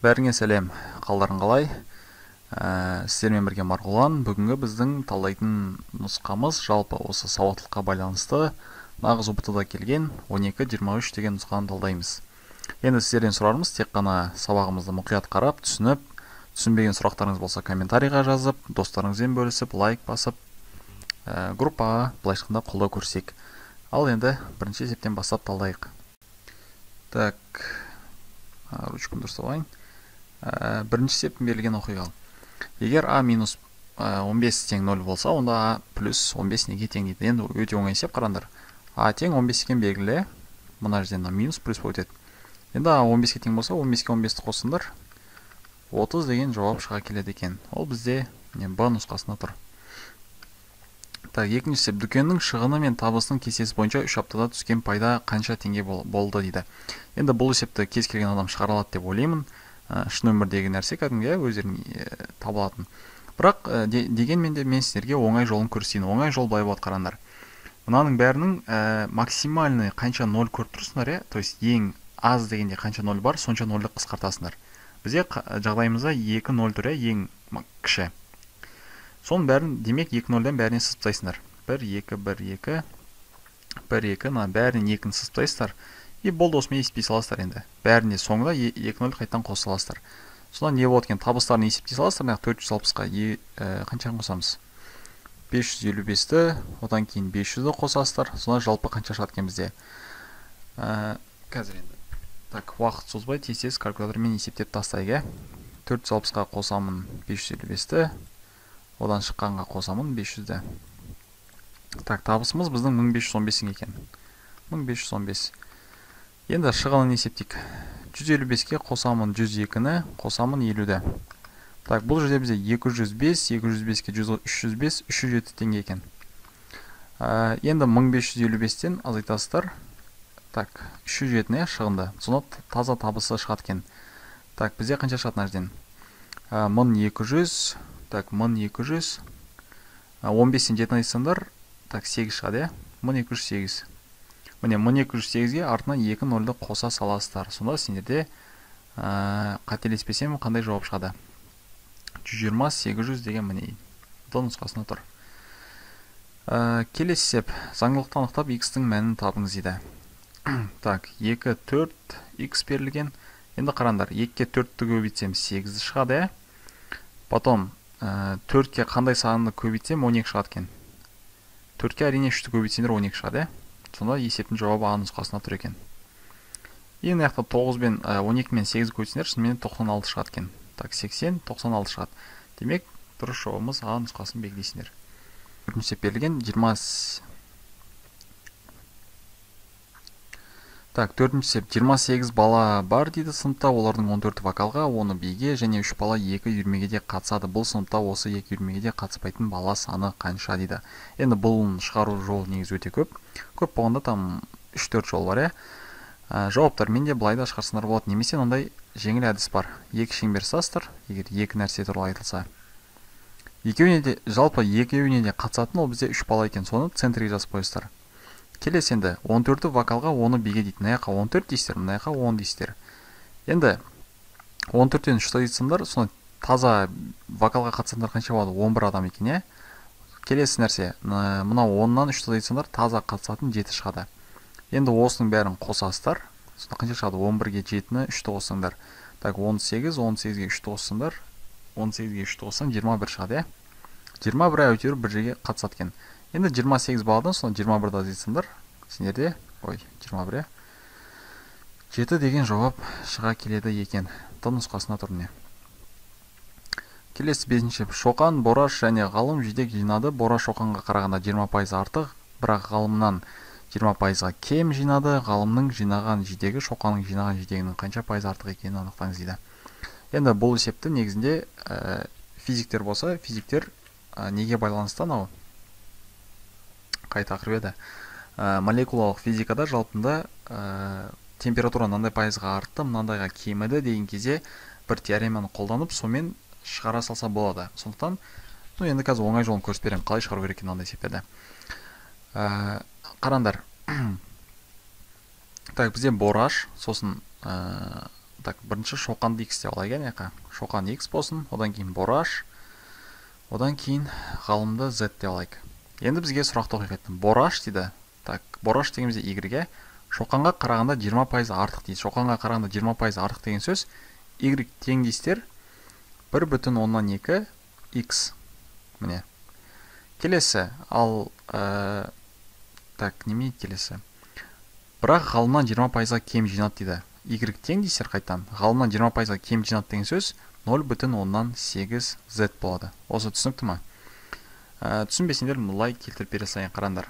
Бәріңе сәлем, қалдарың қалай? Сіздермен бірге Марғұлан. Бүгінгі біздің талдайтын нұсқамыз жалпы осы сауаттылыққа байланысты нағыз ҰБТ-да келген 12-23 деген нұсқаны талдаймыз. Енді сіздерден сұрарымыз тек қана сабағымызды мұқият қарап, түсініп, түсінбеген сұрақтарыңыз болса комментарийға жазып, достарыңызбен бөлісіп, лайк басып, группаға былайша айтқанда қолдау көрсек. Ал енді бірінші есептен бастап талдайық. Так, ручкамды дұрыстап алайын. Бірінші есептің берілген оқиға. Егер а минус 15 тең 0 болса, онда а плюс 15 неге тең дейді. Енді өте оңай есеп, қараңдар. А тең 15 екен белгілі. Мына жерден минус плюс болып өтеді. Енді а 15-ке тең болса, 15-ке 15-ті қоссаңдар, 30 деген жауап шыға келеді екен. Ол бізде Б нұсқасында тұр. Так, екінші есеп. Дүкеннің шығыны мен табысының кестесі бойынша 3 аптада түскен пайда қанша теңге болды дейді. Енді бұл есепті кез келген адам шығара алады деп ойлаймын. Шын өмірдегі нәрсе кәдімгі өздерің табылатын. Бірақ дегенмен де мен сіздерге оңай жолын көрсетейін. Оңай жол былай болады, қараңдар. Мынаның бәрінің максимальный қанша ноль көріп тұрсыңдар, иә? То есть ең аз дегенде қанша ноль бар, сонша нольді қысқартасыңдар. Бізде жағдайымызда 2 ноль тұр, иә, ең кіші. Соның бәрін, демек, 2 нольден бәріне сызып тастайсыңдар. 1, 2, 1, 2, 1, 2, мына бәрінен 2-ні сызып тастайсыздар. И болды, осымен есептей саласыздар енді. Бәріне соңында 2 ноль қайтадан қоса саласыздар. Сонда не болады екен? Табыстарын есептей саласыздар. Мына 460-қа қаншаны қосамыз? 555-ті, одан кейін 500-ді қосасыздар. Сонда жалпы қанша шығады екен бізде? Қазір енді. Так, уақыт созбай тез-тез калькулятормен есептеп тастайық, иә. 460-қа қосамын 555-ті. Одан шыққанға қосамын 500-ді. Так, табысымыз біздің 1515 теңге екен. 1515. Енді шығынын есептейік. 155-ке қосамын 102-ні, қосамын 50-ді. Так, бұл жерде бізде 205, 205-ке 305, 307 теңге екен. Енді 1555-тен азайтасыздар. Так, 307-ні шығынды. Сонда таза табысы шығады екен. Так, бізде қанша шығады мына жерден? 1200. Так, 1200. 15-тен 7-ні айтсаңдар, так, 8 шығады, иә? 1208. Міне, 1208-ге артына 2 нольді қоса саласыздар. Сонда сендерде, қателеспесем, қандай жауап шығады? 120 800 деген міне Д нұсқасында тұр. Келесі есеп. Заңдылықты анықтап, x-тің мәнін табыңыз дейді. Так, 2, 4, x берілген. Енді қараңдар, 2-ке 4-ті көбейтсем 8 шығады, иә? Потом 4-ке қандай санды көбейтсем 12 шығады екен. 4-ке әрине 3-ті көбейтсеңдер 12 шығады, иә? Сонда есептің жауабы А нұсқасында тұр екен. Енді мына жақта 9 бен 12 мен 8 көбейтсеңдер, шынымен 96 шығады екен. Так, 80, 96 шығады. Демек, дұрыс жауабымыз А нұсқасын белгілейсіңдер. Төртінші есеп берілген 20. Так, төртінші есеп. 28 бала бар дейді сыныпта, олардың 14-і вокалға, 10-ы биге және 3 бала 2 үйірмеге де қатысады. Бұл сыныпта осы 2 үйірмеге де қатыспайтын бала саны қанша дейді. Енді бұл шығару жолы негізі өте көп. Көп болғанда там 3-4 жол бар, иә. Жауаптармен де былай да шығарсаңдар болады. Немесе мынандай жеңіл әдіс бар. 2 шеңбер саласыздар, егер 2 нәрсе туралы айтылса. Екеуіне де, жалпы екеуіне де қатысатын ол бізде 3 бала екен. Соны центрге жазып қойсыздар. Келесі енді 14-і вокалға, 10-ы биге дейді. Мына жаққа 14 дейсіздер, мына жаққа 10 дейсіздер. Енді 14-тен 3 азайтсаңдар, соны таза вокалға қатысатындар қанша болады? 11 адам екен, иә? Келесі нәрсе, мынау 10-нан 3 азайтсаңдар, таза қатысатын 7 шығады. Енді осының бәрін қосасыздар. Сонда қанша шығады? 11-ге 7-ні 3-ті қоссаңдар. Так, 18, 18-ге 3-ті қоссаңдар, 18-ге 3-ті қоссаң 21 шығады, иә? 21 әйтеуір бір жерге қатысады екен. Енді 28 баладан сонда 21-ді азайтсаңдар, сендерде, ой, 21, иә? 7 деген жауап шыға келеді екен. Д нұсқасында тұр міне. Келесі бесінші. Шоқан, Бораш және Ғалым жидек жинады. Бораш Шоқанға қарағанда 20% артық, бірақ Ғалымнан 20%-ға кем жинады. Ғалымның жинаған жидегі Шоқанның жинаған жидегінің қанша пайыз артық екенін анықтаңыз дейді. Енді бұл есепті негізінде физиктер болса, физиктер неге байланысты анау? Қай тақырып еді? Молекулалық физикада жалпында температура мынандай пайызға артты, мынандайға кеміді деген кезде бір теореманы қолданып, сонымен шығара салса болады. Сондықтан, енді қазір оңай жолын көрсетіп беремін, қалай шығару керек екенін мынандай есептерді. Қараңдар. Так, бізде Бораш, сосын Так, бірінші Шоқанды x деп алайық, иә, Шоқан x болсын, одан кейін Бораш, одан кейін ғалымды z деп алайық. Енді бізге сұрақты оқиық айттым. Бораш дейді. Так, Бораш дегенімізде y, Шоқанға қарағанда 20% артық дейді. Шоқанға қарағанда 20% артық деген сөз y тең дейсіздер 1,2 x. Міне. Келесі, ал так, неме келесі? Бірақ ғалымнан 20%-ға кем жинады дейді. Y тең дейсіздер қайтадан. Ғалымнан 20%-ға кем жинады деген сөз 0,8 z болады. Осы түсінікті ма? Түсінбесеңдер, былай келтіріп бере салайын, қараңдар.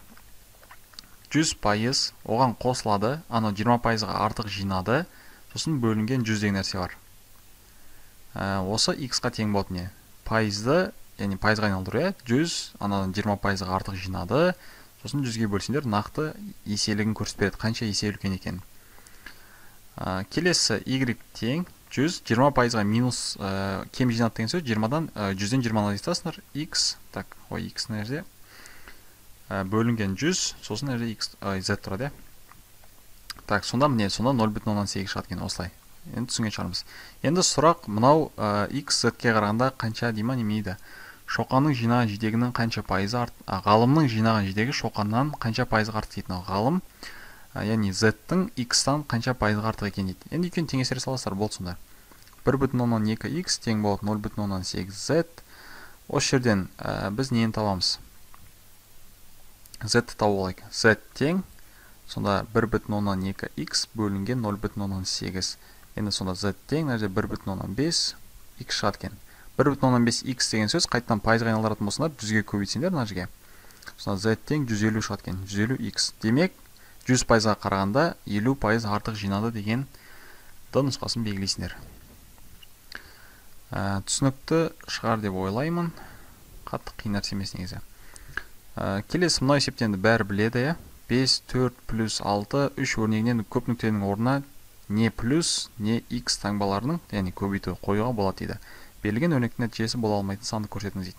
100% оған қосылады, анау 20%-ға артық жинады, сосын бөлінген 100 деген нәрсе бар. Осы x-қа тең болады не? Пайызды, яғни пайызға айналдыру, иә? 100, анадан 20%-ға артық жинады, сосын 100-ге бөлсеңдер нақты еселігін көрсетіп береді, қанша есе үлкен екен. Келесі y тең 100, 20%-ға минус кем жинады деген сөз 20-дан 100-ден 20-ны азайтасыңдар, x, так, ой, x мына жерде бөлінген 100, сосын мына жерде x, z тұрады, иә. Так, сонда міне, сонда 0,8 шығады екен осылай. Енді түсінген шығармыз. Енді сұрақ мынау x z-ке қарағанда қанша дей ма, неме дейді? Шоқанның жинаған жидегінің қанша пайызы арт, ғалымның жинаған жидегі Шоқаннан қанша пайызға артық дейді. Ғалым, яғни z-тің x-тан қанша пайызға артық екен дейді. Енді екеуін теңестіре саласыздар, болды сонда. 1,2 x тең болады 0,8 z. Осы жерден біз нені табамыз? Z-ті тауып алайық. Z тең сонда 1,2 x бөлінген 0,8. Енді сонда z тең мына жерде 1,5 x шығады екен. 1,5 x деген сөз қайтадан пайызға айналдыратын болсаңдар 100-ге көбейтсеңдер мына жерге. Сонда z тең 150 шығады екен. 150 x. Демек 100%-ға қарағанда 50% артық жинады деген д нұсқасын белгілейсіңдер. Түсінікті шығар деп ойлаймын. Қатты қиын нәрсе емес негізі. Келесі мынау есептен бәрі біледі, иә? 5, 4 плюс 6, 3 өрнегінен көп нүктенің орнына не плюс, не x таңбаларының, яғни көбейту қоюға болады дейді. Берілген өрнектің нәтижесі бола алмайтын санды көрсетіңіз дейді.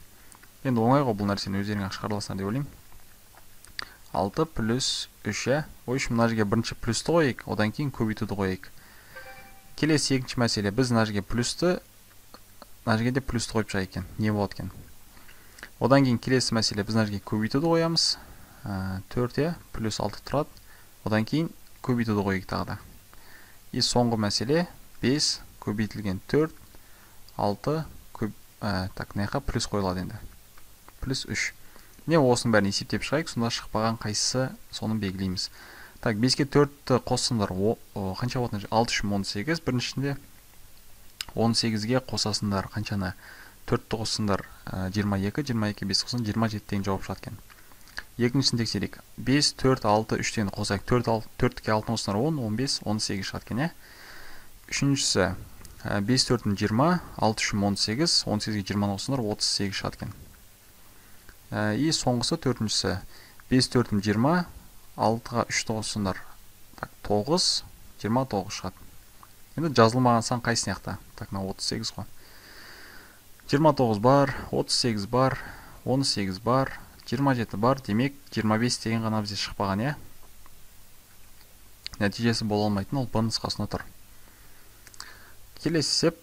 Енді оңай ғой, бұл нәрсені өздерің ақ шығара аласыңдар деп ойлаймын. 6 плюс 3, иә? Ой, мына жерге бірінші плюсті қояйық, одан кейін көбейтуді қояйық. Келесі екінші мәселе, біз мына жерге плюсті, мына жерге де плюсті қойып шығайық екен. Не болады екен? Одан кейін келесі мәселе, біз мына жерге көбейтуді қоямыз. 4, иә, плюс 6 тұрады. Одан кейін көбейтуді қояйық тағы да. И соңғы мәселе 5 көбейтілген 4, 6, так, мына жаққа плюс қойылады енді. Плюс 3. Міне осының бәрін есептеп шығайық, сонда шықпаған қайсысы соны белгілейміз. Так, 5-ке 4-ті қоссаңдар, қанша болады? 6 3 18, біріншісінде 18-ге қосасыңдар қаншаны? 4-ті қоссаңдар 22, 22 5 қоссаң 27 деген жауап шығады екен. Екіншісін тексерейік. 5, 4, 6, 3 дегенді қосайық. 4, 4-ке 6 қоссаңдар 10, 15, 18 шығады екен, иә. Үшіншісі 5, 4-ін 20, 6, 3, 18, 18-ге 20 қоссаңдар 38 шығады екен. И соңғысы төртіншісі 5, 4-ін 20, 6-ға 3-ті қоссаңдар, так, 9, 29 шығады. Енді жазылмаған сан қайсысы жақта? Так, мына 38 ғой. 29 бар, 38 бар, 18 бар, 27 бар, демек 25 деген ғана бізде шықпаған, иә? Нәтижесі бола алмайтын ол Б нұсқасында тұр. Келесі есеп,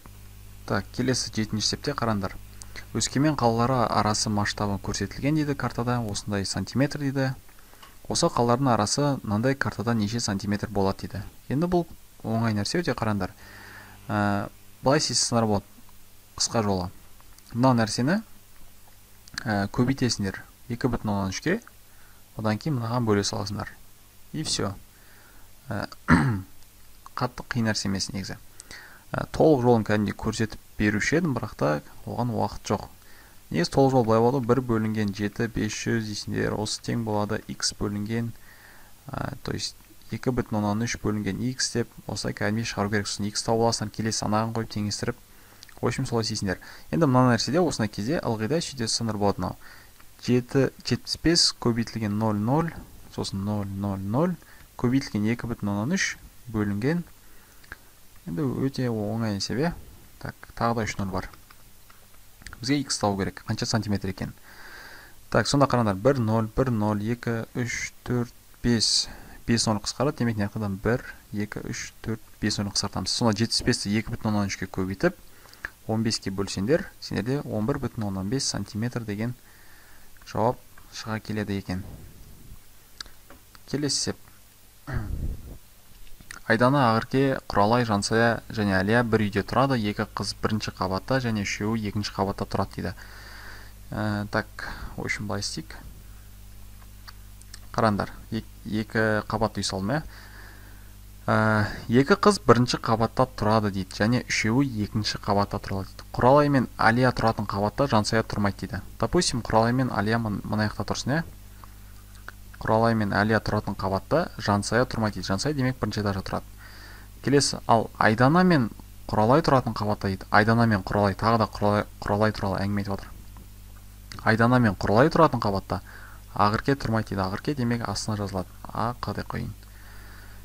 так, келесі жетінші есепте қараңдар. Өскемен қалалары арасы масштабы көрсетілген дейді картада, осындай сантиметр дейді. Осы қалалардың арасы мынандай картада неше сантиметр болады дейді. Енді бұл оңай нәрсе, өте қараңдар. Былай істесеңдер болады, қысқа жолы. Мынау нәрсені көбейтесіңдер 2,3-ке, одан кейін мынаған бөле саласыңдар. И все. Қатты қиын нәрсе емес негізі. Толық жолын кәдімгідей көрсетіп беруші едім, бірақ та оған уақыт жоқ. Негізі толық жол былай болады: 1 бөлінген 7, 500 дейсіңдер, осы тең болады x бөлінген, то есть 2,3 бөлінген x деп осылай кәдімгідей шығару керек. Сосын x тауып аласыңдар, келесі анаған қойып теңестіріп, в общем солай істейсіңдер. Енді мына нәрседе осындай кезде ылғи да сөйтесіңдер болады мынау. 7, 75 көбейтілген 0, 0, сосын 0, 0, 0, көбейтілген 2,3 бөлінген. Енді өте оңай есеп, иә? Так, тағы да 3 0 бар. Бізге x табу керек. Қанша сантиметр екен? Так, сонда қараңдар. 1, 0, 1, 0, 2, 3, 4, 5. 5 нөл қысқарады. Демек, мына жақтан 1, 2, 3, 4, 5 нөл қысқартамыз. Сонда 75-ті 2,3-ке көбейтіп, 15-ке бөлсеңдер, сендерде 11,5 сантиметр деген жауап шыға келеді екен. Келесі есеп. Айдана, Ақерке, Құралай, Жансая және Әлия бір үйде тұрады. Екі қыз бірінші қабатта және үшеуі екінші қабатта тұрады дейді. Так, в общем, былай істейік. Қараңдар, екі қабатты үй салдым, иә. Екі қыз бірінші қабатта тұрады дейді, және үшеуі екінші қабатта тұрады дейді. Құралай мен Әлия тұратын қабатта Жансая тұрмайды дейді. Допустим, Құралай мен Әлия мына жақта тұрсын, иә. Құралай мен Әлия тұратын қабатта Жансая тұрмайды дейді. Жансая демек бірінші этажда тұрады. Келесі, ал Айдана мен Құралай тұратын қабатта дейді. Айдана мен Құралай, тағы да Құралай туралы әңгіме айтып жатыр. Айдана мен Құралай тұратын қабатта Ақерке тұрмайды дейді. Ақерке демек астына жазылады. А, Қ деп қояйын.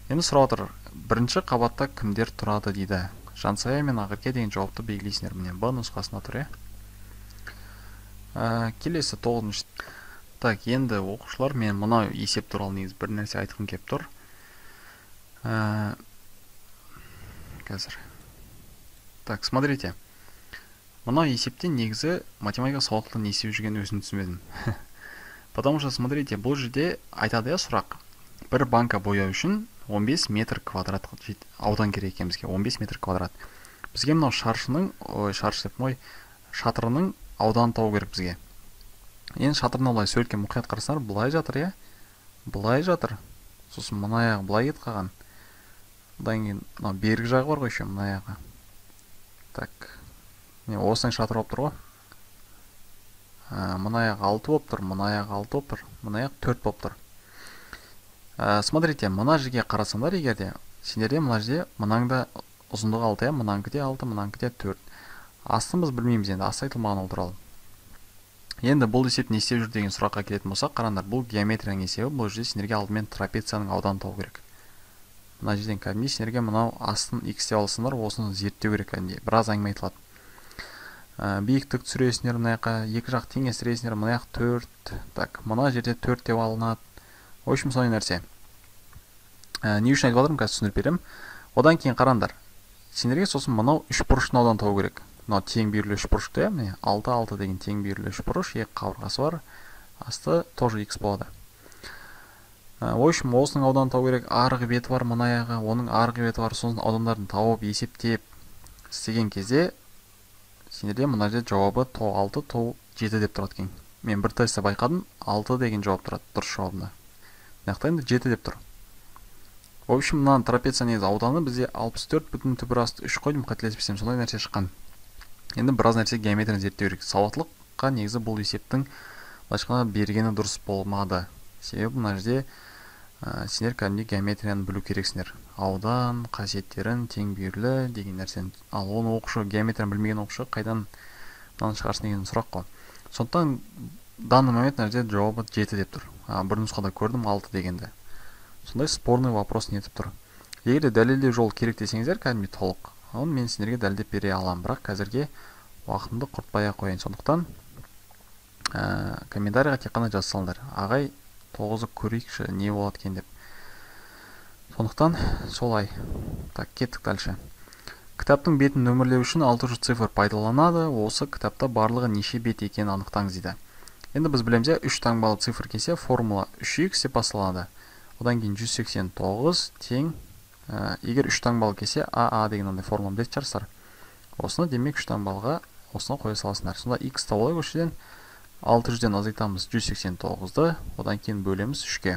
Енді сұрап отыр, бірінші қабатта кімдер тұрады дейді. Жансая мен Ақерке деген жауапты белгілейсіңдер. Міне Б нұсқасында тұр, иә. Келесі 9-шы. Так, енді оқушылар, мен мынау есеп туралы негізі бір нәрсе айтқым келіп тұр. Қазір. Так, смотрите. Мынау есепте негізі математика сауаттылығын не істеп жүргенін өзім түсінбедім. Потому что, смотрите, бұл жерде айтады, иә, сұрақ. Бір банка бояу үшін 15 метр квадрат аудан керек екен бізге. 15 метр квадрат. Бізге мынау шаршының, ой, шаршы деп ой, шатырының ауданын табу керек бізге. Енді шатырына былай суретке мұқият қарасаңдар, былай жатыр, иә? Былай жатыр. Сосын мына аяғы былай кетіп қалған. Одан кейін мынау бергі жағы бар ғой еще, мына аяғы. Так. Міне осының шатыры болып тұр ғой. Мына аяғы 6 болып тұр, мына аяғы 6 болып тұр, мына аяқ 4 болып тұр. Смотрите, мына жерге қарасаңдар, егер де сендерде мына жерде мынаң да ұзындығы 6, иә, мынанікі де 6, мынанікі де 4. Астын біз білмейміз енді, асты айтылмаған ол туралы. Енді бұл есеп не істеп жүр деген сұраққа келетін болсақ, қараңдар, бұл геометрияның есебі, бұл жерде сендерге алдымен трапецияның ауданын табу керек. Мына жерден кәдімгідей сендерге мынау астын x деп алсаңдар, осыны зерттеу керек кәдімгідей. Біраз әңгіме айтылады. Биіктік түсіресіңдер мына жаққа, екі жақ теңестіресіңдер, мына жақ 4. Так, мына жерде 4 деп алынады. В общем, сондай нәрсе. Не үшін айтып жатырмын, қазір түсіндіріп беремін. Одан кейін қараңдар. Сендерге сосын мынау үш бұрыштың ауданын табу керек. Мынау тең бүйірлі үш бұрышты, иә, міне 6 6 деген тең бүйірлі үш бұрыш, екі қабырғасы бар, асты тоже x болады. В общем, осының ауданын табу керек, арғы беті бар мына аяғы, оның арғы беті бар, сосын аудандарын тауып, есептеп істеген кезде сендерде мына жерде жауабы то 6, то 7 деп тұрады екен. Мен бір тестте байқадым, 6 деген жауап тұрады, дұрыс жауабында. Мына жақта енді 7 деп тұр. В общем, мына трапеция негізі ауданы бізде 64,3 қойдым, қателеспесем, сондай нәрсе шыққан. Енді біраз нәрсе геометрияны зерттеу керек. Сауаттылыққа негізі бұл есептің былайша айтқанда бергені дұрыс болмады. Себебі мына жерде сендер кәдімгідей геометрияны білу керексіңдер. Аудан, қасиеттерін, тең бүйірлі деген нәрсені. Ал оны оқушы, геометрияны білмеген оқушы қайдан мынаны шығарсын деген сұрақ қой. Сондықтан данный момент мына жерде жауабы 7 деп тұр. Бір нұсқада көрдім 6 дегенді. Сондай спорный вопрос нетіп тұр. Егер де дәлелдеу жол керек десеңіздер, кәдімгідей толық, оны мен сендерге дәлелдеп бере аламын, бірақ қазірге уақытымды құртпай ақ қояйын. Сондықтан комментарийға тек қана жаза салыңдар. Ағай, 9-ы көрейікші, не болады екен деп. Сондықтан солай. Так, кеттік дальше. Кітаптың бетін нөмірлеу үшін 600 цифр пайдаланады. Осы кітапта барлығы неше бет екенін анықтаңыз дейді. Енді біз білеміз, 3 таңбалы цифр келсе, формула 3x деп басталады. Одан кейін 189 тең, егер 3 таңбалы келсе, АА деген андай формула білетін шығарсыздар. Осыны демек 3 таңбалыға осыны қоя саласыңдар. Сонда x тауып алайық осы жерден. 600-ден азайтамыз 189-ды, одан кейін бөлеміз 3-ке.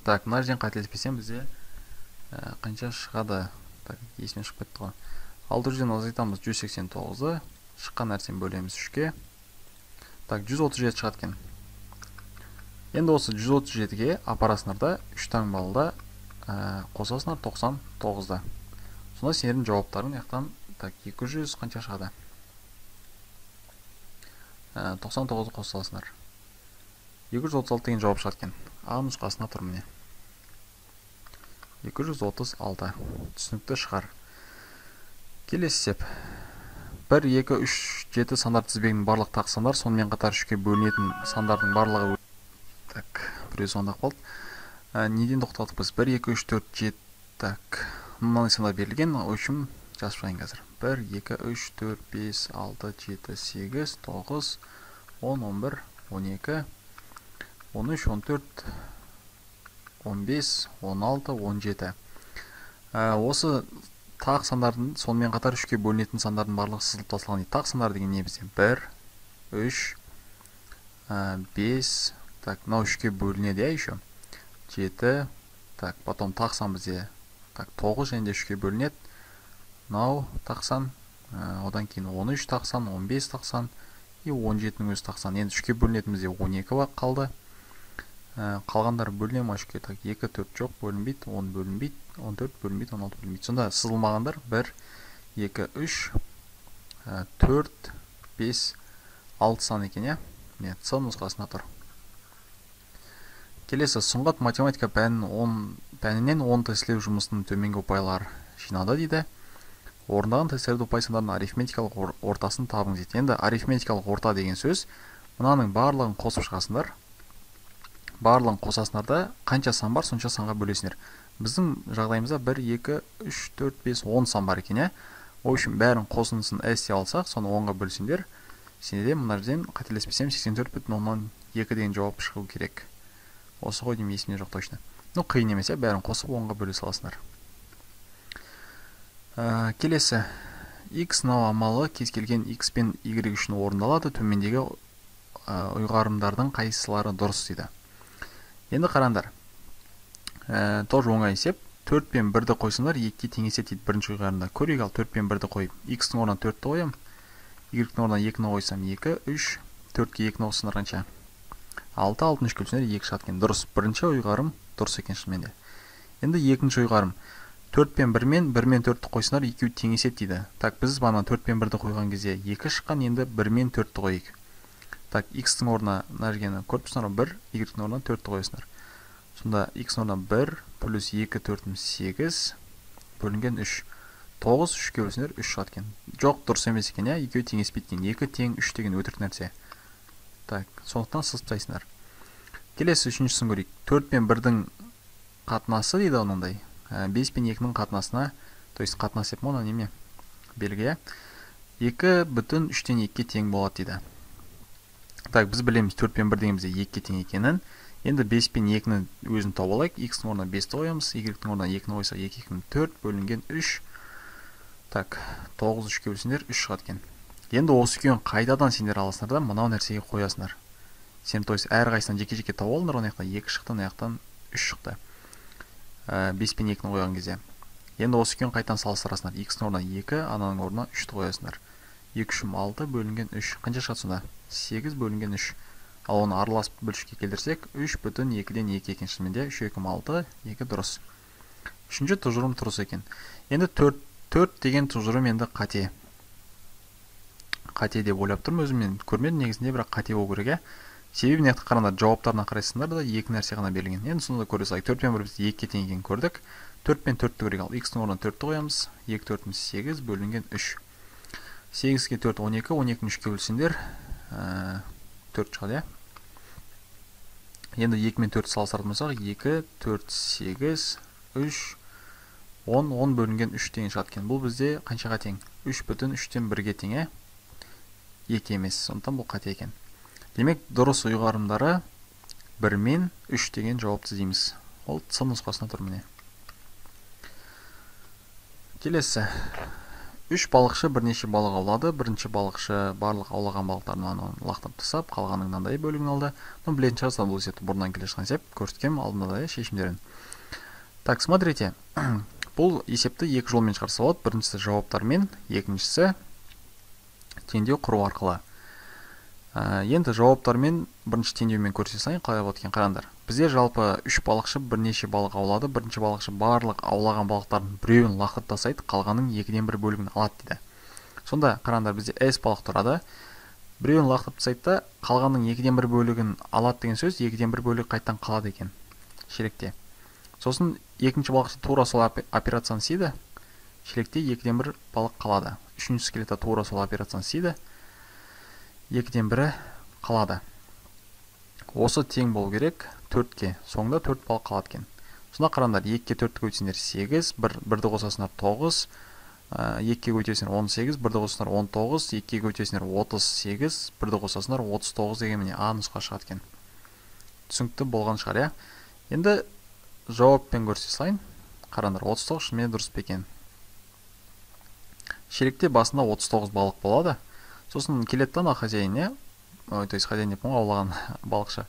Так, мына жерден қателеспесем бізде қанша шығады? Так, есімнен шығып кетті ғой. 600-ден азайтамыз 189-ды, шыққан нәрсені бөлеміз 3-ке. Так, 137 шығады екен. Енді осы 137-ге апарасыңдар да 3 таңбалыда қосасыңдар 99-да. Сонда сендердің жауаптарың жақтан, так, 200 қанша шығады? 99-ды қоса саласыңдар. 236 деген жауап шығады екен. А нұсқасында тұр міне. 236. Түсінікті шығар. Келесі есеп. 1, 2, 3, 7 сандар тізбегінің барлық тақ сандар, сонымен қатар 3-ке бөлінетін сандардың барлығы. Так, біреу звондап қалды. Неден тоқтадық біз? 1, 2, 3, 4, 7. Так, мынандай сандар берілген. В общем, жазып шығайын қазір. 1, 2, 3, 4, 5, 6, 7, 8, 9, 10, 11, 12, 13, 14, 15, 16, 17. Осы тақ сандардың, сонымен қатар 3-ке бөлінетін сандардың барлығы сызылып тасталған дейді. Тақ сандар деген не бізде? 1, 3, 5, так, мынау 3-ке бөлінеді, иә, еще. 7, так, потом тақ сан бізде, так, 9 және де 3-ке бөлінеді. Мынау тақ сан, одан кейін 13 тақ сан, 15 тақ сан и 17-нің өзі тақ сан. Енді 3-ке бөлінетін бізде 12 қалды. Қалғандары бөліне ма 3-ке? Так, 2, 4 жоқ, бөлінбейді, 10 бөлінбейді, 14 бөлінбейді, 16 бөлінбейді. Сонда сызылмағандар 1, 2, 3, 4, 5, 6 сан екен, иә? Міне, С нұсқасында тұр. Келесі, Сұңғат математика пәнінен 10 тестілеу жұмысының төменгі ұпайлар жинады дейді. Орындаған тестілерді ұпай сандардың арифметикалық ортасын табыңыз дейді. Енді арифметикалық орта деген сөз, мынаның барлығын қосып шығасыңдар. Барлығын қосасыңдар да, қанша сан бар, сонша санға бөлесіңдер. Біздің жағдайымызда 1, 2, 3, 4, 5, 10 сан бар екен, иә? В общем, бәрін қосындысын S деп алсақ, соны 10-ға бөлсеңдер, сенде мына жерден қателеспесем 84,2 деген жауап шығу керек. Осы ғой деймін, есімде жоқ точно. Ну, қиын емес, иә, бәрін қосып 10-ға бөле саласыңдар. Келесі, X сынау амалы кез келген X пен Y үшін орындалады. Төмендегі ұйғарымдардың қайсылары дұрыс дейді. Енді қараңдар. Тоже оңай есеп. 4 пен 1-ді қойсаңдар, 2-ге теңеседі дейді бірінші ұйғарымда. Көрейік ал, 4 пен 1-ді қойып. X-тің орнына 4-ті қоямын. Y-тің орнына 2-ні қойсам 2, 3, 4-ке 2-ні қоссаңдар қанша? 6, 6-ны 3-ке бөлсеңдер 2 шығады екен. Дұрыс. Бірінші ұйғарым дұрыс екен шынымен де. Енді екінші ұйғарым. 4 пен 1 мен 1 мен 4-ті қойсаңдар, екеуі теңеседі дейді. Так, біз бағана 4 пен 1-ді қойған кезде 2 шыққан, енді 1 мен 4-ті қояйық. Так, X-тің орнына мына жерге көріп тұрсыңдар ғой, 1, Y-тің орнына 4-ті қоясыңдар. Сонда X-тің орнына 1 плюс 2, 4, 8 бөлінген 3. 9, 3-ке бөлсеңдер 3 шығады екен. Жоқ, дұрыс емес екен, иә, екеуі теңеспейді екен. 2 тең 3 деген өтірік нәрсе. Так, сондықтан сызып тастайсыңдар. Келесі үшіншісін көрейік. 4 пен 1-дің қатынасы дейді мынандай. 5 пен 2-нің қатынасына, то есть қатынас деп мұны неме? Белгі, иә. 2,3-2-ге тең болады дейді. Так, біз білеміз 4 пен 1 деген бізде 2-ге тең екенін. Енді 5 пен 2-ні өзін тауып алайық. X-тің орнына 5-ті қоямыз, Y-тің орнына 2-ні қойсақ 2, 2, 4 бөлінген 3. Так, 9 3-ке бөлсеңдер 3 шығады екен. Енді осы екеуін қайтадан сендер аласыңдар да мынау нәрсеге қоясыңдар. Сен, то есть, әрқайсысынан жеке-жеке тауып алыңдар, ана жақтан 2 шықты, ана жақтан 3 шықты. 5 пен 2-ні қойған кезде. Енді осы екеуін қайтадан салыстырасыңдар. X-тің орнына 2, ананың орнына 3-ті қоясыңдар. 2 3 6 бөлінген 3. Қанша шығады сонда? 8 бөлінген 3. Ал оны араласып бөлшекке келтірсек, 3,2-ден 2 екен шынымен де. 3, 2, 6, 2 дұрыс. Үшінші тұжырым дұрыс екен. Енді 4 деген тұжырым енді қате. Қате деп ойлап тұрмын өзім, мен көрмедім негізінде, бірақ қате болу керек, иә. Себебі мына жақта қараңдар, жауаптарына қарайсыңдар да екі нәрсе ғана берілген. Енді сонда да көре салайық. 4 пен 1 бізде 2-ге тең екенін көрдік. 4 пен 4-ті көрейік. Ал X-тің орнына 4-ті қоямыз. 2 4 8 бөлінген 3. 8-ге 4 12, 12-ні 3-ке бөлсеңдер, 4 шығады, иә. Енді 2 мен 4-ті салыстыратын болсақ, 2, 4, 8, 3, 10, 10 бөлінген 3 деген шығады екен. Бұл бізде қаншаға тең? 3,3-1-ге тең, иә? 2 емес, сондықтан бұл қате екен. Демек, дұрыс ұйғарымдары 1 мен 3 деген жауапты іздейміз. Ол С нұсқасында тұр міне. Келесі. 3 балықшы бірнеше балық аулады. Бірінші балықшы барлық аулаған балықтарын анауын лақтырып тастап, қалғанының мынандай бөлігін алды. Ну, білетін шығарсыздар, бұл есепті бұрыннан келе жатқан есеп, көрсеткенмін алдында да шешімдерін. Так, смотрите. Бұл есепті екі жолмен шығарса болады. Біріншісі жауаптармен, екіншісі теңдеу құру арқылы. Енді жауаптармен бірінші теңдеумен көрсете салайын, қалай болады екен қараңдар. Бізде жалпы 3 балықшы бірнеше балық аулады. Бірінші балықшы барлық аулаған балықтардың біреуін лақтырып тастайды, қалғанның 2-ден 1 бөлігін алады дейді. Сонда қараңдар, бізде S балық тұрады. Біреуін лақтырып тастайды да, қалғанның 2-ден 1 бөлігін алады деген сөз, 2-ден 1 бөлігі қайтадан қалады екен шелекте. Сосын екінші балықшы тура сол операцияны істейді, шелекте 2-ден 1 балық қалады. Үшіншісі келеді, тура сол операцияны істейді, 2-ден 1-і қалады. Осы тең болу керек. 4-ке. Соңында 4 балық қалады екен. Сонда қараңдар, 2-ге 4-ті көбейтсеңдер 8, 1-ді қосасыңдар 9, 2-ге көбейтесіңдер 18, 1-ді қосасыңдар 19, 2-ге көбейтесіңдер 38, 1-ді қосасыңдар 39 деген міне А нұсқа шығады екен. Түсінікті болған шығар, иә? Енді жауаппен көрсете салайын. Қараңдар, 39 шынымен дұрыс па екен? Шелекте басында 39 балық болады. Сосын келеді да ана хозяин, иә? Ой, то есть хозяин деп аулаған балықшы.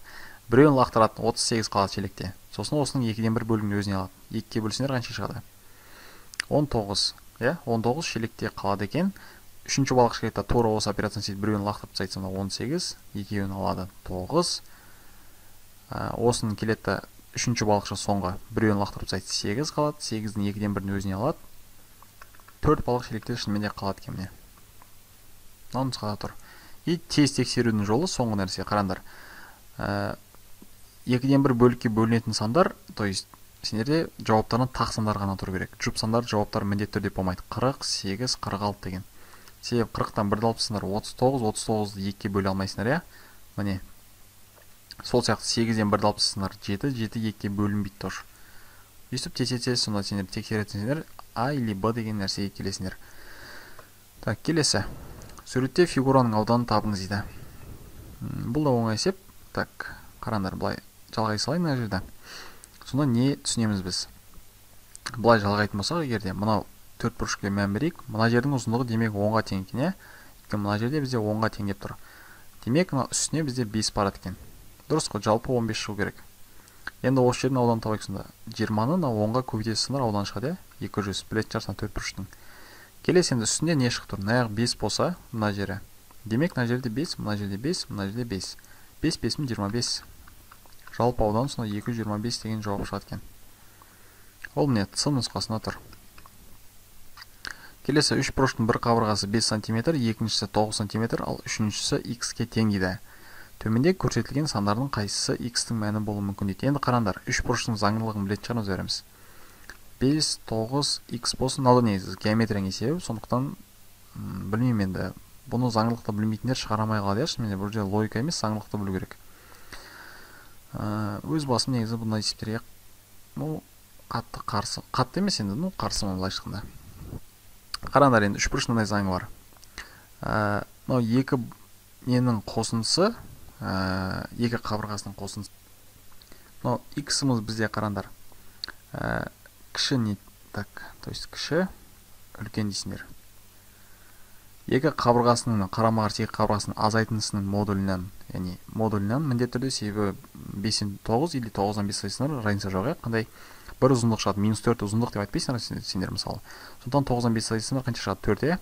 Біреуін лақтырады, 38 қалады шелекте. Сосын осының 2-ден 1 бөлігін өзіне алады. 2-ге бөлсеңдер қанша шығады? 19, иә? 19 шелекте қалады екен. Үшінші балықшы келеді, тура осы операцияны істейді, біреуін лақтырып тастайды, сонда 18, екеуін алады 9. Осының келеді үшінші балықшы соңғы, біреуін лақтырып тастайды, 8 қалады, 8-дің 2-ден 1-ін өзіне алады. 4 балық шелекте шынымен де қалады екен міне. Мынау нұсқада тұр. И тез тексерудің жолы соңғы нәрсе, қараңдар. 2-ден 1 бөлікке бөлінетін сандар, то есть сендерде жауаптарына тақ сандар ғана тұру керек. Жұп сандар жауаптар міндетті түрде болмайды. 40, 8, 46 деген. Себебі 40-тан 1-ді алып тастасаңдар 39, 39-ды 2-ге бөле алмайсыңдар, иә? Міне. Сол сияқты 8-ден 1-ді алып тастасаңдар 7, 7 2-ге бөлінбейді тоже. Өйстіп тез-тез сонда сендер тексеретсеңдер А или Б деген нәрсеге келесіңдер. Так, келесі. Суретте фигураның ауданын табыңыз дейді. Бұл да оңай есеп. Так, қараңдар, былай жалғай салайын мына жерде. Сонда не түсінеміз біз? Былай жалғайтын болсақ, егер де мынау төрт бұрышқа мән берейік, мына жердің ұзындығы демек 10-ға тең екен, иә? Өйткені мына жерде бізде 10-ға тең деп тұр. Демек, мына үстіне бізде 5 барады екен. Дұрыс қой, жалпы 15 шығу керек. Енді осы жердің ауданын табайық сонда. 20-ны мына 10-ға көбейтесіңдер, аудан шығады, иә? 200. Білетін шығарсың төрт бұрыштың. Келесі енді үстінде не шығып тұр? Мына жақ 5 болса, мына жері. Демек, мына жерде 5, мына жерде 5, мына жерде 5. 5, 5, 25. Жалпы аудан сонда 225 деген жауап шығады екен. Ол міне С нұсқасында тұр. Келесі үш бұрыштың бір қабырғасы 5 см, екіншісі 9 см, ал үшіншісі х-ке тең дейді. Төменде көрсетілген сандардың қайсысы х-тің мәні болуы мүмкін дейді. Енді қараңдар, үш бұрыштың заңдылығын білетін шығармыз бәріміз. 5, 9, х болсын, мынау да негізі геометрияның есебі, сондықтан білмеймін енді. Бұны заңдылықты білмейтіндер шығара алмай қалады, иә, шынымен де бұл жерде логика емес, заңдылықты білу керек. Өз басым негізі бұндай есептерге, ну, қатты қарсы, қатты емес енді, ну, қарсымын былайша айтқанда. Қараңдар енді, үш бұрыштың мындай заңы бар. Мынау екі ненің қосындысы, екі қабырғасының қосындысы. Мынау х-ымыз бізде қараңдар. Кіші не, так, то есть кіші, үлкен дейсіңдер. Екі қабырғасының қарама-қарсы екі қабырғасының азайтындысының модулінен, яғни модулінен міндетті түрде, себебі 5-тен 9 или 9-дан 5 азайтсаңдар, разница жоқ, иә? Қандай бір ұзындық шығады, минус 4 ұзындық деп айтпайсыңдар сендер мысалы. Сондықтан 9-дан 5 азайтсаңдар қанша шығады? 4, иә?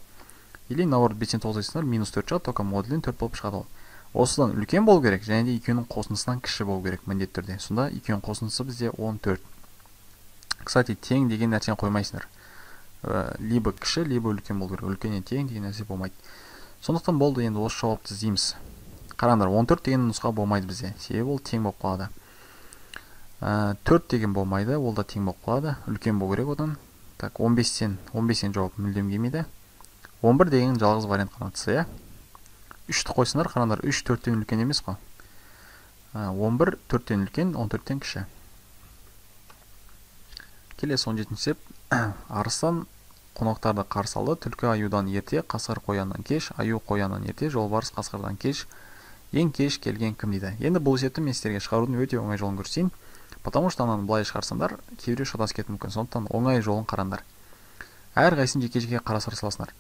Или наоборот 5-тен 9 азайтсаңдар минус 4 шығады, только модулінен 4 болып шығады ол. Осыдан үлкен болу керек, және де екеуінің қосындысынан кіші болу керек міндетті түрде. Сонда екеуінің қосындысы бізде 14. Кстати, тең деген нәрсені қоймайсыңдар. Либо кіші, либо үлкен болу керек. Үлкеннен тең деген нәрсе болмайды. Сондықтан болды, енді осы жауапты іздейміз. Қараңдар, 14 деген нұсқа болмайды бізде. Себебі ол тең болып қалады. 4 деген болмайды, ол да тең болып қалады. Үлкен болу керек одан. Так, 15-тен жауап мүлдем келмейді. 11 деген жалғыз вариант қана С, иә? 3-ті қойсаңдар, қараңдар, 3 4-тен үлкен емес қой. 11 4-тен үлкен, 14-тен кіші. Келесі 17-ші есеп. Арыстан қонақтарды қарсы алды. Түлкі аюдан ерте, қасқыр қояннан кеш, аю қояннан ерте, жолбарыс қасқырдан кеш. Ең кеш келген кім дейді. Енді бұл есепті мен сіздерге шығарудың өте оңай жолын көрсетейін. Потому что ананы былай шығарсаңдар, кейбіреу шатасып кетуі мүмкін. Сондықтан оңай жолын қараңдар. Әрқайсысын жеке-жеке қарастыра саласыңдар.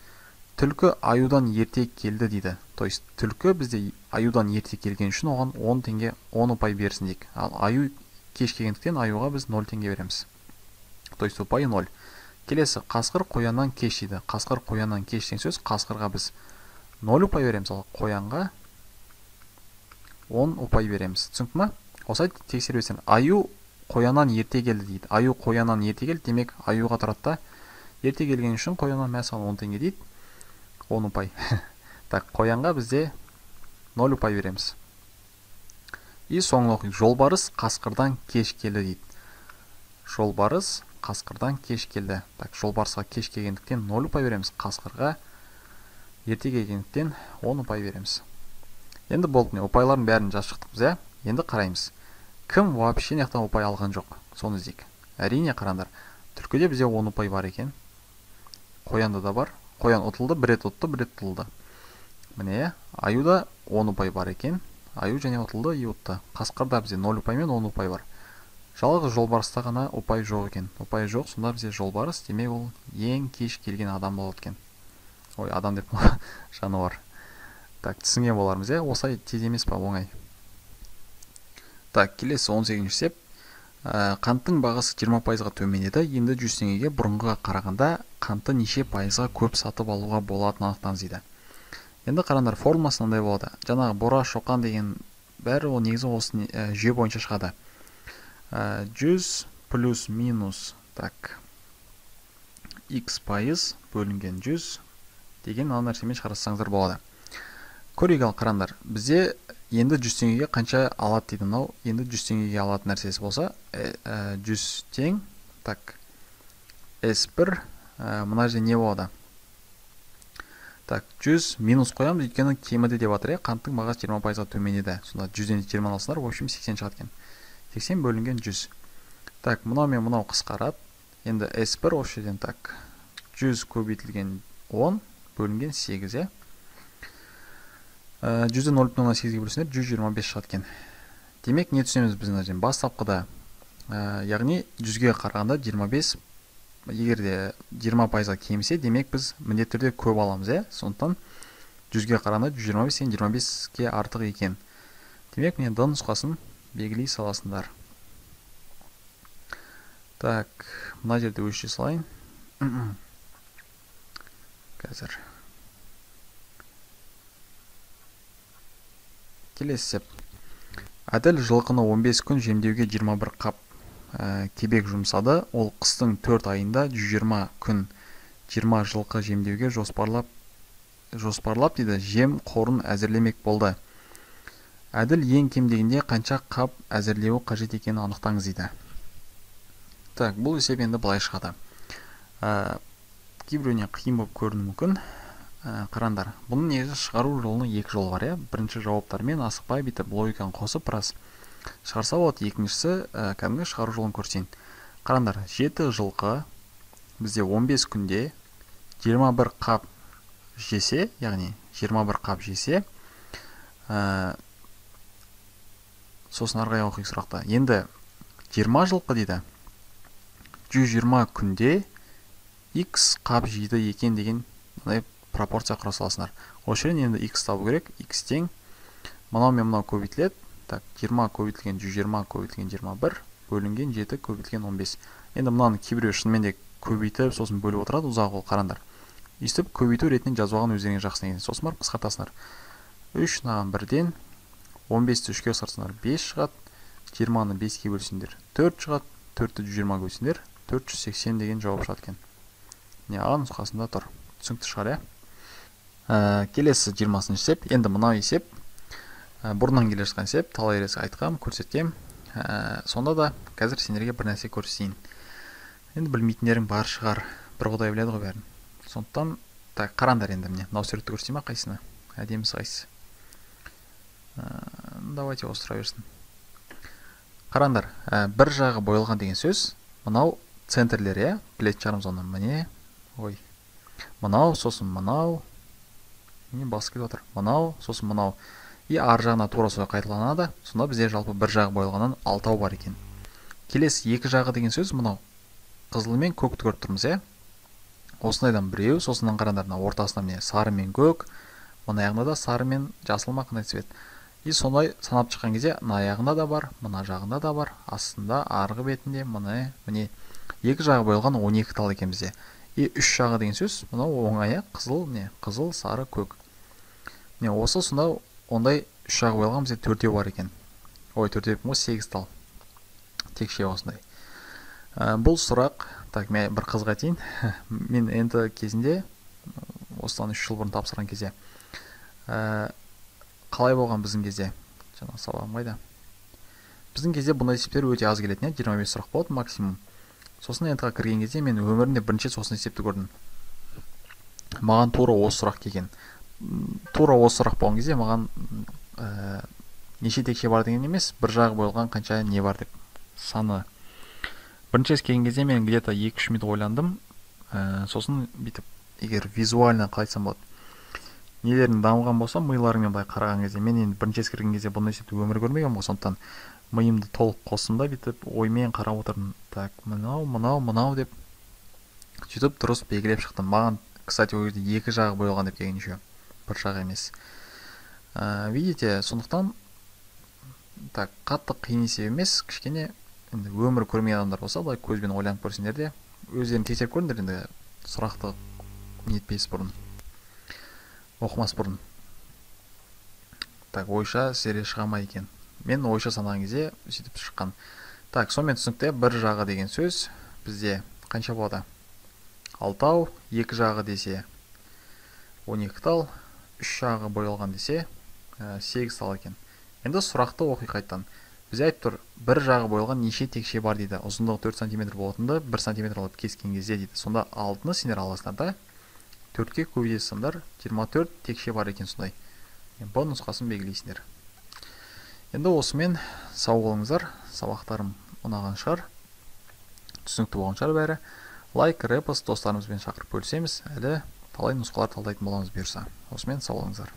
Түлкі аюдан ерте келді дейді. То есть түлкі бізде аюдан ерте келген үшін оған 10 теңге, 10 ұпай берсін дейік. Ал аю кеш келгендіктен аюға біз 0 теңге береміз. То есть ұпайы 0. Келесі қасқыр қояннан кеш дейді. Қасқыр қояннан кеш деген сөз, қасқырға біз 0 ұпай береміз, ал қоянға 10 ұпай береміз. Түсінікті ма? Осылай тексеріп өтсең, аю қояннан ерте келді дейді. Аю қояннан ерте келді, демек аюға тұрады да. Ерте келген үшін қояннан мә саған 10 теңге дейді. 10 ұпай. Так, қоянға бізде 0 ұпай береміз. И соңғы оқиық. Жолбарыс қасқырдан кеш келді дейді. Жолбарыс қасқырдан кеш келді. Так, жолбарысқа кеш келгендіктен 0 ұпай береміз. Қасқырға ерте келгендіктен 10 ұпай береміз. Енді болды, міне ұпайлардың бәрін жазып шықтық біз, иә? Енді қараймыз. Кім вообще мына жақтан ұпай алған жоқ? Соны іздейік. Әрине, қараңдар. Түлкіде бізде 10 ұпай бар екен. Қоянда да бар. Қоян ұтылды, бір рет ұтты, бір рет ұтылды. Міне, аюда 10 ұпай бар екен. Аю және ұтылды, и ұтты. Қасқырда бізде 0 ұпай мен 10 ұпай бар. Жалғыз жолбарыста ғана ұпай жоқ екен. Ұпай жоқ, сонда бізде жолбарыс, демек ол ең кеш келген адам болады екен. Ой, адам деп жануар. Так, түсінген болармыз, иә? Осылай тез емес па, оңай. Так, келесі 18-ші есеп. Қанттың бағасы 20%-ға төмендеді. Енді 100 теңгеге бұрынғыға қарағанда қантты неше пайызға көп сатып алуға болатынын анықтаңыз дейді. Енді қараңдар, формуласы мынандай болады. Жаңағы Бора, Шоқан деген бәрі ол негізі осы жүйе бойынша шығады. 100 плюс минус, так, x пайыз бөлінген 100 деген мына нәрсемен шығарсаңыздар болады. Көрейік ал, қараңдар. Бізде енді 100 теңгеге қанша алады дейді мынау. Енді 100 теңгеге алатын нәрсесі болса, 100 тең, так, S1, мына жерде не болады? Так, 100 минус қоямыз, өйткені кеміді деп жатыр, қанттың бағасы 20%-ға төмендеді. Сонда 100-ден 20 алсаңдар, в общем 80 шығады екен. 80 бөлінген 100. Так, мынау мен мынау қысқарады. Енді S1 осы жерден, так, 100 көбейтілген 10 бөлінген 8, иә. 100-ді 0,8-ге бөлсеңдер, 125 шығады екен. Демек, не түсінеміз біз мына жерден? Бастапқыда, яғни 100-ге қарағанда 25, егер де 20%-ға кемісе, демек біз міндетті түрде көп аламыз, иә? Сондықтан 100-ге қарағанда 125 деген 25-ке артық екен. Демек, міне Д нұсқасын белгілей саласыңдар. Так, мына жерде өшіре салайын. Қазір. Келесі есеп. Әділ жылқыны 15 күн жемдеуге 21 қап кебек жұмсады. Ол қыстың 4 айында 120 күн 20 жылқы жемдеуге жоспарлап дейді, жем қорын әзірлемек болды. Әділ ең кем дегенде қанша қап әзірлеуі қажет екенін анықтаңыз дейді. Так, бұл есеп енді былай шығады. Кейбіреуіне қиын болып көрінуі мүмкін. Қараңдар, бұның негізі шығару жолының екі жолы бар, иә? Бірінші жауаптармен асықпай бүйтіп логиканы қосып біраз шығарса болады. Екіншісі, кәдімгі шығару жолын көрсетейін. Қараңдар, 7 жылқы бізде 15 күнде 21 қап жесе, яғни 21 қап жесе, сосын ары қарай оқиық сұрақты. Енді 20 жылқы дейді, 120 күнде x қап жейді екен деген мындай пропорция құра саласыңдар. Осы жерден енді x табу керек. X тең мынау мен мынау көбейтіледі. Так, 20 көбейтілген 120 көбейтілген 21 бөлінген 7 көбейтілген 15. Енді мынаны кейбіреу шынымен де көбейтіп, сосын бөліп отырады, ұзақ ол, қараңдар. Өйстіп көбейту ретінен жазып алған өздеріңе жақсы негізі. Сосын барып қысқартасыңдар. 3 мынаған 1-ден 15-ті 3-ке қысқартсаңдар 5 шығады. 20-ны 5-ке бөлсеңдер 4 шығады. 4-ті 120-ға бөлсеңдер 480 деген жауап шығады екен. Міне А нұсқасында тұр. Түсінікті шығар, иә? Келесі 20-шы есеп. Енді мынау есеп бұрыннан келе жатқан есеп, талай рет айтқам, көрсеткем. Сонда да қазір сендерге бір нәрсе көрсетейін. Енді білмейтіндерің бар шығар, бір Құдай біледі ғой бәрін. Сондықтан, так, қараңдар енді міне, мынау суретті көрсетейін ба, қайсыны? Әдемісі қайсысы? Давайте осы тұра берсін. Қараңдар, бір жағы боялған деген сөз, мынау центрлер, иә? Білетін шығармыз оны. Міне, ой. Мынау, сосын мынау. Не басып келіп отыр. Мынау, сосын мынау. И ар жағына тура солай қайталанады. Сонда бізде жалпы бір жағы боялғаннан 6 бар екен. Келесі екі жағы деген сөз мынау. Қызыл мен көкті көріп тұрмыз, иә? Осындайдан біреу, сосыннан қараңдар, мына ортасында міне сары мен көк, мына аяғында да сары мен жасыл ма қандай цвет. И сондай санап шыққан кезде мына аяғында да бар, мына жағында да бар, астында, арғы бетінде, міне, міне екі жағы боялған 12 тал екен бізде. И үш жағы деген сөз мынау оң аяқ, қызыл, міне, қызыл, сары, көк. Міне осы сонда ондай үш жағы боялған бізде төртеу бар екен. Ой, төртеу ғой, 8 тал. Текше осындай. Бұл сұрақ, так, мен бір қызық айтайын. Мен енді кезінде, осыдан 3 жыл бұрын тапсырған кезде, қалай болған біздің кезде? Жаңа сабағым қайда? Біздің кезде бұндай есептер өте аз келетін, 25 сұрақ болады максимум. Сосын ЕНТ-ға кірген кезде мен өмірімде бірінші рет осындай есепті көрдім. Маған тура осы сұрақ келген. Тура осы сұрақ болған кезде маған Неше текше бар деген емес, бір жағы боялған қанша не бар деп саны. Бірінші рет келген кезде мен где-то 2-3 минут ойландым. Сосын бүйтіп, егер визуально қалай айтсам болады, нелерің дамыған болса, миларыңмен былай қараған кезде, мен енді бірінші рет кірген кезде бұны есепті өмір көрмегенмін ғой, сондықтан миымды толық қостым да бүйтіп оймен қарап отырдым. Так, мынау, мынау, мынау деп сөйтіп дұрыс белгілеп шықтым. Маған, кстати, ол жерде екі жағы боялған деп келген еще, бір жағы емес. Видите, сондықтан так қатты қиын есеп емес, кішкене енді өмір көрмеген адамдар болса, былай көзбен ойланып көрсеңдер де, өздерің тексеріп көріңдер енді, сұрақты нетпес бұрын, оқымас бұрын. Так, ойша сіздерге шыға ма екен? Мен ойша санаған кезде сөйтіп шыққан. Так, сонымен түсінікті, бір жағы деген сөз бізде қанша болады? 6, екі жағы десе 12 тал, үш жағы боялған десе 8 тал екен. Енді сұрақты оқи қайтадан. Бізде айтып тұр, бір жағы боялған неше текше бар дейді. Ұзындығы 4 сантиметр болатынды 1 сантиметр алып кескен кезде дейді. Сонда 6-ны сендер аласыңдар да, 4-ке көбейтесіңдер, 24 текше бар екен сондай. Б нұсқасын белгілейсіңдер. Енді осымен сау болыңыздар. Сабақтарым ұнаған шығар, түсінікті болған шығар бәрі. Лайк, репост, достарымызбен шақырып бөлісеміз. Әлі талай нұсқалар талдайтын боламыз бұйырса. Осымен сау болыңыздар.